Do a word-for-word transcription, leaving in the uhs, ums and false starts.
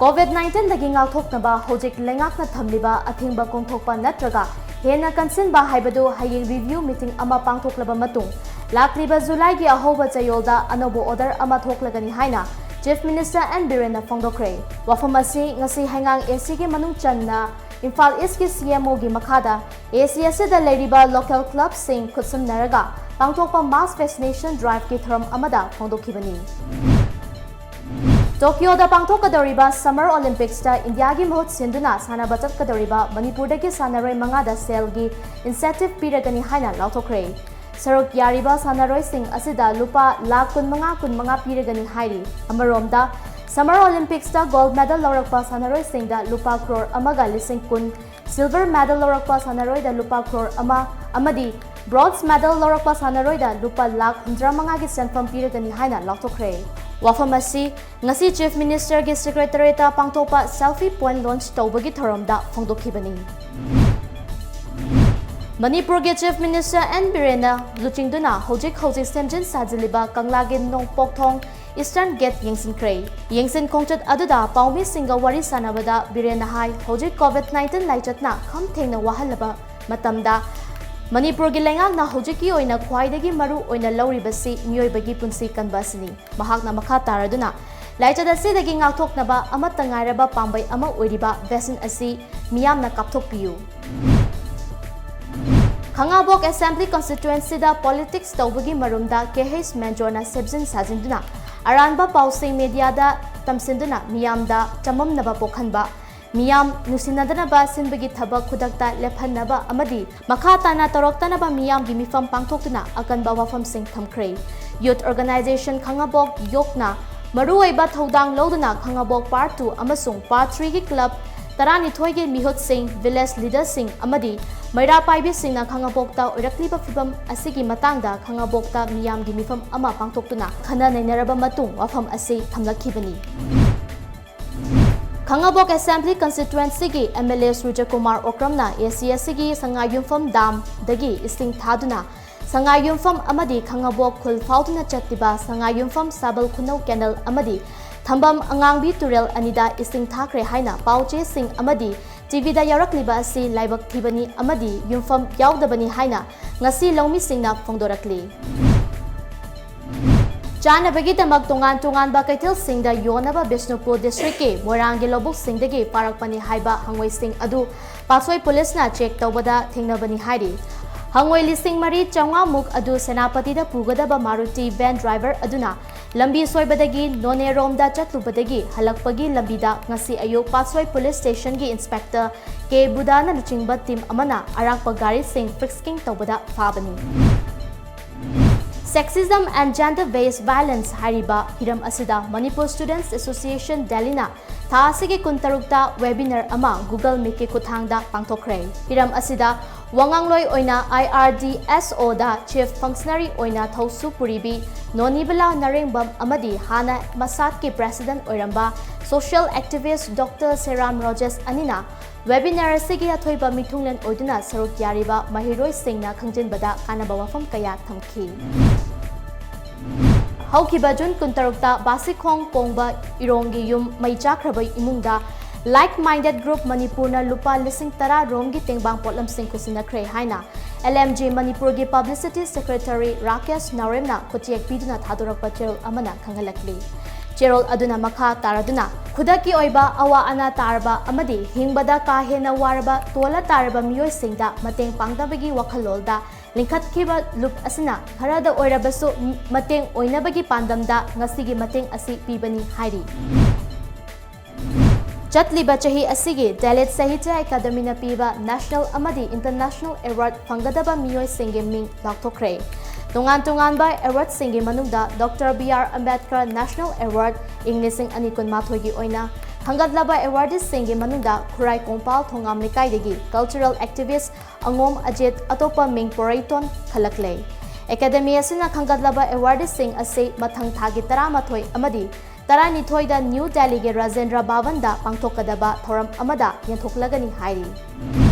COVID ꯅꯥꯏꯟꯇꯤꯟꯗꯒꯤ ꯉꯥꯛꯊꯣꯛꯅꯕ ꯍꯧꯖꯤꯛ ꯂꯩꯉꯥꯛꯅ ꯊꯝꯂꯤꯕ ꯑꯊꯤꯡꯕ ꯀꯣꯝꯊꯣꯛꯄ ꯅꯠꯇ꯭ꯔꯒ ꯍꯦꯟꯅ ꯀꯟꯁꯤꯟꯕ ꯍꯥꯏꯕꯗꯨ ꯍꯌꯦꯡ ꯔꯤꯚꯤꯌꯨ ꯃꯤꯇꯤꯡ ꯑꯃ ꯄꯥꯡꯊꯣꯛꯂꯕ ꯃꯇꯨꯡ ꯂꯥꯛꯂꯤꯕ ꯖꯨꯂꯥꯏꯒꯤ ꯑꯍꯧꯕ ꯆꯌꯣꯜꯗ ꯑꯅꯧꯕ ꯑꯣꯔꯗꯔ ꯑꯃ ꯊꯣꯛꯂꯒꯅꯤ ꯍꯥꯏꯅ ꯆꯤꯐ ꯃꯤꯅꯤꯁꯇꯔ ꯑꯦꯟ ꯕꯤꯔꯦꯟꯅ ꯐꯣꯡꯗꯣꯛꯈ꯭ꯔꯦ꯫ ꯋꯥꯐꯝ ꯑꯁꯤ ꯉꯁꯤ ꯍꯩꯉꯥꯡ ꯑꯦꯁꯤꯒꯤ ꯃꯅꯨꯡ ꯆꯟꯅ ꯏꯝꯐꯥꯜ ꯏꯁꯀꯤ ꯁꯤ ꯑꯦꯝ ꯑꯣꯒꯤ ꯃꯈꯥꯗ ꯑꯦꯁꯤ ꯑꯁꯤꯗ ꯂꯩꯔꯤꯕ ꯂꯣꯀꯦꯜ ꯀ꯭ꯂꯕꯁꯤꯡ ꯈꯨꯠꯁꯝꯅꯔꯒ ꯄꯥꯡꯊꯣꯛꯄ ꯃꯥꯁ ꯚꯦꯛꯁꯤꯅꯦꯁꯟ ꯗ꯭ꯔꯥꯏꯚꯀꯤ ꯊꯧꯔꯝ ꯑꯃꯗ ꯐꯣꯡꯗꯣꯛꯈꯤꯕꯅꯤ꯫ ꯇꯣꯀꯤꯌꯣꯗ ꯄꯥꯡꯊꯣꯛꯀꯗꯧꯔꯤꯕ ꯁꯝꯃꯔ ꯑꯣꯂꯤꯝꯄꯤꯛꯁꯇ ꯏꯟꯗꯤꯌꯥꯒꯤ ꯃꯍꯨꯠ ꯁꯤꯟꯗꯨꯅ ꯁꯥꯟꯅꯕ ꯆꯠꯀꯗꯧꯔꯤꯕ ꯃꯅꯤꯄꯨꯔꯗꯒꯤ ꯁꯥꯟꯅꯔꯣꯏ ꯃꯉꯥꯗ ꯁꯦꯜꯒꯤ ꯏꯟꯁꯦꯟꯇꯤꯚ ꯄꯤꯔꯒꯅꯤ ꯍꯥꯏꯅ ꯂꯥꯎꯊꯣꯛꯈ꯭ꯔꯦ꯫ ꯁꯔꯨꯛ ꯌꯥꯔꯤꯕ ꯁꯥꯟꯅꯔꯣꯏꯁꯤꯡ ꯑꯁꯤꯗ ꯂꯨꯄꯥ ꯂꯥꯈ ꯀꯨꯟꯃꯉꯥ ꯀꯨꯟꯃꯉꯥ ꯄꯤꯔꯒꯅꯤ ꯍꯥꯏꯔꯤ꯫ ꯑꯃꯔꯣꯝꯗ, ꯁꯝꯃꯔ ꯑꯣꯂꯤꯝꯄꯤꯛꯁꯇ ꯒꯣꯜꯗ ꯃꯦꯗꯜ ꯂꯧꯔꯛꯄ ꯁꯥꯟꯅꯔꯣꯏꯁꯤꯡꯗ ꯂꯨꯄꯥ ꯀ꯭ꯔꯣꯔ ꯑꯃꯒ ꯂꯤꯁꯤꯡ ꯀꯨꯟ, ꯁꯤꯜꯚꯔ ꯃꯦꯗꯜ ꯂꯧꯔꯛꯄ ꯁꯥꯟꯅꯔꯣꯏꯗ ꯂꯨꯄꯥ ꯀ꯭ꯔꯣꯔ ꯑꯃ ꯑꯃꯗꯤ ꯕ꯭ꯔꯣꯟꯖ ꯃꯦꯗꯜ ꯂꯧꯔꯛꯄ ꯁꯥꯟꯅꯔꯣꯏꯗ ꯂꯨꯄꯥ ꯂꯥꯈ ꯍꯨꯝꯗ꯭ꯔꯥ ꯃꯉꯥꯒꯤ ꯁꯦꯟꯐꯝ ꯄꯤꯔꯒꯅꯤ ꯍꯥꯏꯅ ꯂꯥꯎꯊꯣꯛꯈ꯭ꯔꯦ꯫ ꯋꯥꯐꯝ ꯑꯁꯤ ꯉꯁꯤ ꯆꯤꯐ ꯃꯤꯅꯤꯁꯇꯔꯒꯤ ꯁꯦꯀ꯭ꯔꯦꯇꯔꯤꯌꯦꯠꯇ ꯄꯥꯡꯊꯣꯛꯄ ꯁꯦꯜꯐꯤ ꯄꯣꯏꯟꯠ ꯂꯣꯟꯆ ꯇꯧꯕꯒꯤ ꯊꯧꯔꯝꯗ ꯐꯣꯡꯗꯣꯛꯈꯤꯕꯅꯤ꯫ ꯃꯅꯤꯄꯨꯔꯒꯤ ꯆꯤꯐ ꯃꯤꯅꯤꯁꯇꯔ ꯑꯦꯟ ꯕꯤꯔꯦꯟꯅ ꯂꯨꯆꯤꯡꯗꯨꯅ ꯍꯧꯖꯤꯛ ꯍꯧꯖꯤꯛ ꯁꯦꯝꯖꯤꯟ ꯁꯥꯖꯤꯜꯂꯤꯕ ꯀꯪꯂꯥꯒꯤ ꯅꯣꯡꯄꯣꯛ ꯊꯣꯡ ꯏꯁꯇꯔꯟ ꯒꯦꯠ ꯌꯦꯡꯁꯤꯟꯈ꯭ꯔꯦ꯫ ꯌꯦꯡꯁꯤꯟ ꯈꯣꯡꯆꯠ ꯑꯗꯨꯗ ꯄꯥꯎꯃꯤꯁꯤꯡꯒ ꯋꯥꯔꯤ ꯁꯥꯟꯅꯕꯗ ꯕꯤꯔꯦꯟꯅ ꯍꯥꯏ, ꯍꯧꯖꯤꯛ ꯀꯣꯚꯤꯗ ꯅꯥꯏꯟꯇꯤꯟ ꯂꯥꯏꯆꯠꯅ ꯈꯝ ꯊꯦꯡꯅ ꯋꯥꯍꯜꯂꯕ ꯃꯇꯝꯗ ꯃꯅꯤꯄꯨꯔꯒꯤ ꯂꯩꯉꯥꯛꯅ ꯍꯧꯖꯤꯛꯀꯤ ꯑꯣꯏꯅ ꯈ꯭ꯋꯥꯏꯗꯒꯤ ꯃꯔꯨ ꯑꯣꯏꯅ ꯂꯧꯔꯤꯕꯁꯤ ꯃꯤꯑꯣꯏꯕꯒꯤ ꯄꯨꯟꯁꯤ ꯀꯟꯕ ꯑꯁꯤꯅꯤ꯫ ꯃꯍꯥꯛꯅ ꯃꯈꯥ ꯇꯥꯔꯗꯨꯅ, ꯂꯥꯏꯆꯠ ꯑꯁꯤꯗꯒꯤ ꯉꯥꯛꯊꯣꯛꯅꯕ ꯑꯃꯠꯇ ꯉꯥꯏꯔꯕ ꯄꯥꯝꯕꯩ ꯑꯃ ꯑꯣꯏꯔꯤꯕ ꯚꯦꯛꯁꯤꯟ ꯑꯁꯤ ꯃꯤꯌꯥꯝꯅ ꯀꯥꯞꯊꯣꯛꯄꯤꯌꯨ꯫ ꯈꯥꯉꯕꯣꯛ ꯑꯦꯁꯦꯝꯕ꯭ꯂꯤ ꯀꯟꯁꯇꯤꯇ꯭ꯋꯦꯟꯁꯤꯗ ꯄꯣꯂꯤꯇꯤꯛꯁ ꯇꯧꯕꯒꯤ ꯃꯔꯨꯝꯗ ꯀꯦ ꯍꯩꯆ ꯃꯦꯟꯖꯣꯔꯅ ꯁꯦꯝꯖꯤꯟ ꯁꯥꯖꯤꯟꯗꯨꯅ ꯑꯔꯥꯟꯕ ꯄꯥꯎꯁꯤꯡ ꯃꯦꯗꯤꯌꯥꯗ ꯇꯝꯁꯤꯟꯗꯨꯅ ꯃꯤꯌꯥꯝꯗ ꯆꯃꯝꯅꯕ ꯄꯣꯛꯍꯟꯕ, ꯃꯤꯌꯥꯝ ꯅꯨꯡꯁꯤꯅꯗꯅꯕ ꯁꯤꯟꯕꯒꯤ ꯊꯕꯛ ꯈꯨꯗꯛꯇ ꯂꯦꯞꯍꯟꯅꯕ ꯑꯃꯗꯤ ꯃꯈꯥ ꯇꯥꯅ ꯇꯧꯔꯛꯇꯅꯕ ꯃꯤꯌꯥꯝꯒꯤ ꯃꯤꯐꯝ ꯄꯥꯡꯊꯣꯛꯇꯨꯅ ꯑꯀꯟꯕ ꯋꯥꯐꯝꯁꯤꯡ ꯊꯝꯈ꯭ꯔꯦ꯫ ꯌꯨꯊ ꯑꯣꯔꯒꯅꯥꯏꯖꯦꯁꯟ ꯈꯥꯉꯕꯣꯛ ꯌꯣꯛꯅ ꯃꯔꯨꯑꯣꯏꯕ ꯊꯧꯗꯥꯡ ꯂꯧꯗꯨꯅ ꯈꯥꯉꯕꯣꯛ ꯄꯥꯔꯠ ꯇꯨ ꯑꯃꯁꯨꯡ ꯄꯥꯔꯠ ꯊ꯭ꯔꯤꯒꯤ ꯀ꯭ꯂꯕ ꯇꯔꯥꯅꯤꯊꯣꯏꯒꯤ ꯃꯤꯍꯨꯠꯁꯤꯡ, ꯚꯤꯂꯦꯖ ꯂꯤꯗꯔꯁꯤꯡ ꯑꯃꯗꯤ ꯃꯩꯔꯥ ꯄꯥꯏꯕꯤꯁꯤꯡꯅ ꯈꯥꯉꯕꯣꯛꯇ ꯑꯣꯏꯔꯛꯂꯤꯕ ꯐꯤꯕꯝ ꯑꯁꯤꯒꯤ ꯃꯇꯥꯡꯗ ꯈꯥꯉꯕꯣꯛꯇ ꯃꯤꯌꯥꯝꯒꯤ ꯃꯤꯐꯝ ꯑꯃ ꯄꯥꯡꯊꯣꯛꯇꯨꯅ ꯈꯟꯅ ꯅꯩꯅꯔꯕ ꯃꯇꯨꯡ ꯋꯥꯐꯝ ꯑꯁꯤ ꯊꯝꯂꯛꯈꯤꯕꯅꯤ꯫ ꯈꯥꯉꯕꯣꯛ ꯑꯦꯁꯦꯝꯕ꯭ꯂꯤ ꯀꯟꯁꯇꯤꯇ꯭ꯋꯦꯟꯁꯤꯒꯤ ꯑꯦꯝ ꯑꯦꯜ ꯑꯦ ꯁꯨꯔꯖꯀꯨꯃꯥꯔ ꯑꯣꯀ꯭ꯔꯝꯅ ꯑꯦ ꯁꯤ ꯑꯦꯁꯁꯤꯒꯤ ꯁꯉꯥꯏꯌꯨꯝꯐꯝ ꯗꯥꯝꯗꯒꯤ ꯏꯁꯤꯡ ꯊꯥꯗꯨꯅ ꯁꯉꯥꯏꯌꯨꯝꯐꯝ ꯑꯃꯗꯤ ꯈꯥꯉꯕꯣꯛ ꯈꯨꯜ ꯐꯥꯎꯗꯨꯅ ꯆꯠꯂꯤꯕ ꯁꯉꯥꯏꯌꯨꯝꯐꯝ ꯁꯥꯕꯜ ꯈꯨꯅꯧ ꯀꯦꯅꯦꯜ ꯑꯃꯗꯤ ꯊꯝꯕꯝ ꯑꯉꯥꯡꯕꯤ ꯇꯨꯔꯦꯜ ꯑꯅꯤꯗ ꯏꯁꯤꯡ ꯊꯥꯈ꯭ꯔꯦ ꯍꯥꯏꯅ ꯄꯥꯎ ꯆꯦꯁꯤꯡ ꯑꯃꯗꯤ ꯇꯤꯚꯤꯗ ꯌꯥꯎꯔꯛꯂꯤꯕ ꯑꯁꯤ ꯂꯥꯏꯕꯛ ꯊꯤꯕꯅꯤ ꯑꯃꯗꯤ ꯌꯨꯝꯐꯝ ꯌꯥꯎꯗꯕꯅꯤ ꯍꯥꯏꯅ ꯉꯁꯤ ꯂꯧꯃꯤꯁꯤꯡꯅ ꯐꯣꯡꯗꯣꯔꯛꯂꯤ꯫ ꯆꯥꯅꯕꯒꯤꯗꯃꯛ ꯇꯣꯉꯥꯟ ꯇꯣꯉꯥꯟꯕ ꯀꯩꯊꯦꯜꯁꯤꯡꯗ ꯌꯣꯟꯅꯕ ꯕꯤꯁꯅꯨꯄꯨꯔ ꯗꯤꯁꯇ꯭ꯔꯤꯛꯀꯤ ꯃꯣꯏꯔꯥꯡꯒꯤ ꯂꯧꯕꯨꯛꯁꯤꯡꯗꯒꯤ ꯐꯥꯔꯛꯄꯅꯤ ꯍꯥꯏꯕ ꯍꯪꯉꯣꯏꯁꯤꯡ ꯑꯗꯨ ꯄꯥꯠꯁꯣꯏ ꯄꯨꯂꯤꯁꯅ ꯆꯦꯛ ꯇꯧꯕꯗ ꯊꯦꯡꯅꯕꯅꯤ ꯍꯥꯏꯔꯤ꯫ ꯍꯪꯉꯣꯏ ꯂꯤꯁꯤꯡ ꯃꯔꯤ ꯆꯥꯝꯃꯉꯥ ꯃꯨꯛ ꯑꯗꯨ ꯁꯦꯅꯥꯄꯇꯤꯗ ꯄꯨꯒꯗꯕ ꯃꯥꯔꯨꯇꯤ ꯚꯦꯟ ꯗ꯭ꯔꯥꯏꯚꯔ ꯑꯗꯨꯅ ꯂꯝꯕꯤ ꯁꯣꯏꯕꯗꯒꯤ ꯅꯣꯅꯦꯔꯣꯝꯗ ꯆꯠꯂꯨꯕꯗꯒꯤ ꯍꯜꯂꯛꯄꯒꯤ ꯂꯝꯕꯤꯗ ꯉꯁꯤ ꯑꯌꯨꯛ ꯄꯥꯠꯁꯣꯏ ꯄꯨꯂꯤꯁ ꯁ꯭ꯇꯦꯁꯟꯒꯤ ꯏꯟꯁꯄꯦꯛꯇꯔ ꯀꯦ ꯕꯨꯙꯥꯅ ꯂꯨꯆꯤꯡꯕ ꯇꯤꯝ ꯑꯃꯅ ꯑꯔꯥꯛꯄ ꯒꯥꯔꯤꯁꯤꯡ ꯐ꯭ꯔꯤꯁꯀꯤꯡ ꯇꯧꯕꯗ ꯐꯥꯕꯅꯤ꯫ Sexism and Gender Based Violence ꯍꯥꯏꯔꯤꯕ ꯍꯤꯔꯝ ꯑꯁꯤꯗ ꯃꯅꯤꯄꯨꯔ ꯁ꯭ꯇꯨꯗꯦꯟꯠꯁ ꯑꯦꯁꯣꯁꯤꯌꯦꯁꯟ ꯗꯦꯜꯂꯤꯅ ꯊꯥ ꯑꯁꯤꯒꯤ ꯀꯨꯟꯇꯔꯨꯛꯇ ꯋꯦꯕꯤꯅꯥꯔ ꯑꯃ ꯒꯨꯒꯜ ꯃꯤꯠꯀꯤ ꯈꯨꯠꯊꯥꯡꯗ ꯄꯥꯡꯊꯣꯛꯈ꯭ꯔꯦ꯫ ꯍꯤꯔꯝ ꯑꯁꯤꯗ ꯋꯥꯉꯥꯡꯂꯣꯏ ꯑꯣꯏꯅ ꯑꯥꯏ ꯑꯥꯔ ꯗꯤ ꯑꯦꯁ ꯑꯣꯗ ꯆꯤꯐ ꯐꯪꯁꯅꯔꯤ ꯑꯣꯏꯅ ꯊꯧꯁꯨ ꯄꯨꯔꯤꯕꯤ ꯅꯣꯅꯤꯕꯂꯥ ꯅꯔꯦꯡꯕꯝ ꯑꯃꯗꯤ ꯍꯥꯟꯅ ꯃꯁꯥꯠꯀꯤ ꯄ꯭ꯔꯦꯁꯤꯗꯦꯟꯠ ꯑꯣꯏꯔꯝꯕ ꯁꯣꯁꯤꯌꯦꯜ ꯑꯦꯛꯇꯤꯚꯤꯁ꯭ꯠ ꯗꯣꯛꯇꯔ ꯁꯦꯔꯥꯝ ꯔꯣꯖꯦꯁ ꯑꯅꯤꯅ ꯋꯦꯕꯤꯅꯥꯔ ꯑꯁꯤꯒꯤ ꯑꯊꯣꯏꯕ ꯃꯤꯊꯨꯡꯂꯦꯟ ꯑꯣꯏꯗꯨꯅ ꯁꯔꯨꯛ ꯌꯥꯔꯤꯕ ꯃꯍꯩꯔꯣꯏꯁꯤꯡꯅ ꯈꯪꯖꯤꯟꯕꯗ ꯀꯥꯟꯅꯕ ꯋꯥꯐꯝ ꯀꯌꯥ ꯊꯝꯈꯤ꯫ ꯍꯧꯈꯤꯕ ꯖꯨꯟ ꯀꯨꯟꯇꯔꯨꯛꯇ ꯕꯥꯁꯤꯈꯣꯡ ꯀꯣꯡꯕ ꯏꯔꯣꯡꯒꯤ ꯌꯨꯝ ꯃꯩ ꯆꯥꯛꯈ꯭ꯔꯕ ꯏꯃꯨꯡꯗ Like Minded Group ꯃꯅꯤꯄꯨꯔꯅ ꯂꯨꯄꯥ ꯂꯤꯁꯤꯡ ꯇꯔꯥ ꯔꯣꯝꯒꯤ ꯇꯦꯡꯕꯥꯡ ꯄꯣꯠꯂꯝꯁꯤꯡ ꯈꯨꯠꯁꯤꯟꯅꯈ꯭ꯔꯦ ꯍꯥꯏꯅ ꯑꯦꯜ ꯑꯦꯝ ꯖꯤ ꯃꯅꯤꯄꯨꯔꯒꯤ ꯄꯕ꯭ꯂꯤꯁꯤꯇꯤ ꯁꯦꯀ꯭ꯔꯦꯇꯔꯤ ꯔꯥꯀꯦꯁ ꯅꯥꯎꯔꯦꯝꯅ ꯈꯨꯠꯌꯦꯛ ꯄꯤꯗꯨꯅ ꯊꯥꯗꯣꯔꯛꯄ ꯆꯦꯔꯣꯜ ꯑꯃꯅ ꯈꯪꯍꯜꯂꯛꯂꯤ꯫ ꯆꯦꯔꯣꯜ ꯑꯗꯨꯅ ꯃꯈꯥ ꯇꯥꯔꯗꯨꯅ, ꯈꯨꯗꯛꯀꯤ ꯑꯣꯏꯕ ꯑꯋꯥ ꯑꯅꯥ ꯇꯥꯔꯕ ꯑꯃꯗꯤ ꯍꯤꯡꯕꯗ ꯀꯥ ꯍꯦꯟꯅ ꯋꯥꯔꯕ ꯇꯣꯜꯂ ꯇꯥꯔꯕ ꯃꯤꯑꯣꯏꯁꯤꯡꯗ ꯃꯇꯦꯡ ꯄꯥꯡꯅꯕꯒꯤ ꯋꯥꯈꯜꯂꯣꯟꯗ ꯂꯤꯡꯈꯠꯈꯤꯕ ꯂꯨꯞ ꯑꯁꯤꯅ ꯈꯔꯗ ꯑꯣꯏꯔꯕꯁꯨ ꯃꯇꯦꯡ ꯑꯣꯏꯅꯕꯒꯤ ꯄꯥꯟꯗꯝꯗ ꯉꯁꯤꯒꯤ ꯃꯇꯦꯡ ꯑꯁꯤ ꯄꯤꯕꯅꯤ ꯍꯥꯏꯔꯤ꯫ ꯆꯠꯂꯤꯕ ꯆꯍꯤ ꯑꯁꯤꯒꯤ ꯗꯂꯤꯠ ꯁꯥꯍꯤꯇ꯭ꯌ ꯑꯦꯀꯥꯗꯃꯤꯅ ꯄꯤꯕ ꯅꯦꯁꯅꯦꯜ ꯑꯃꯗꯤ ꯏꯟꯇꯔꯅꯦꯁꯅꯦꯜ ꯑꯦꯋꯥꯔꯗ ꯐꯪꯒꯗꯕ ꯃꯤꯑꯣꯏꯁꯤꯡꯒꯤ ꯃꯤꯡ ꯂꯥꯎꯊꯣꯛꯈ꯭ꯔꯦ꯫ ꯇꯣꯉꯥꯟ ꯇꯣꯉꯥꯟꯕ ꯑꯦꯋꯥꯔꯗꯁꯤꯡꯒꯤ ꯃꯅꯨꯡꯗ doctor B R Ambedkar national award ꯏꯪ ꯂꯤꯁꯤꯡ ꯑꯅꯤ ꯀꯨꯟꯃꯥꯊꯣꯏꯒꯤ ꯑꯣꯏꯅ ꯈꯟꯒꯠꯂꯕ ꯑꯦꯋꯥꯔꯗꯤꯁꯁꯤꯡꯒꯤ ꯃꯅꯨꯡꯗ ꯈꯨꯔꯥꯏ ꯀꯣꯡꯄꯥꯜ ꯊꯣꯉꯥꯝ ꯂꯩꯀꯥꯏꯗꯒꯤ ꯀꯜꯆꯔꯦꯜ ꯑꯦꯛꯇꯤꯚꯤꯁ꯭ꯠ ꯑꯉꯣꯝ ꯑꯖꯤꯠ ꯑꯇꯣꯞꯄ ꯃꯤꯡ ꯄꯣꯔꯩꯇꯣꯟ ꯈꯜꯂꯛꯂꯦ꯫ ꯑꯦꯀꯥꯗꯃꯤ ꯑꯁꯤꯅ ꯈꯟꯒꯠꯂꯕ ꯑꯦꯋꯥꯔꯗꯤꯁꯁꯤꯡ ꯑꯁꯤ ꯃꯊꯪ ꯊꯥꯒꯤ ꯇꯔꯥꯃꯥꯊꯣꯏ ꯑꯃꯗꯤ ꯇꯔꯥꯅꯤꯊꯣꯏꯗ ꯅ꯭ꯌꯨ ꯗꯦꯜꯂꯤꯒꯤ ꯔꯥꯖꯦꯟꯗ꯭ꯔ ꯚꯕꯟꯗ ꯄꯥꯡꯊꯣꯛꯀꯗꯕ ꯊꯧꯔꯝ ꯑꯃꯗ ꯌꯦꯟꯊꯣꯛꯂꯒꯅꯤ ꯍꯥꯏꯔꯤ꯫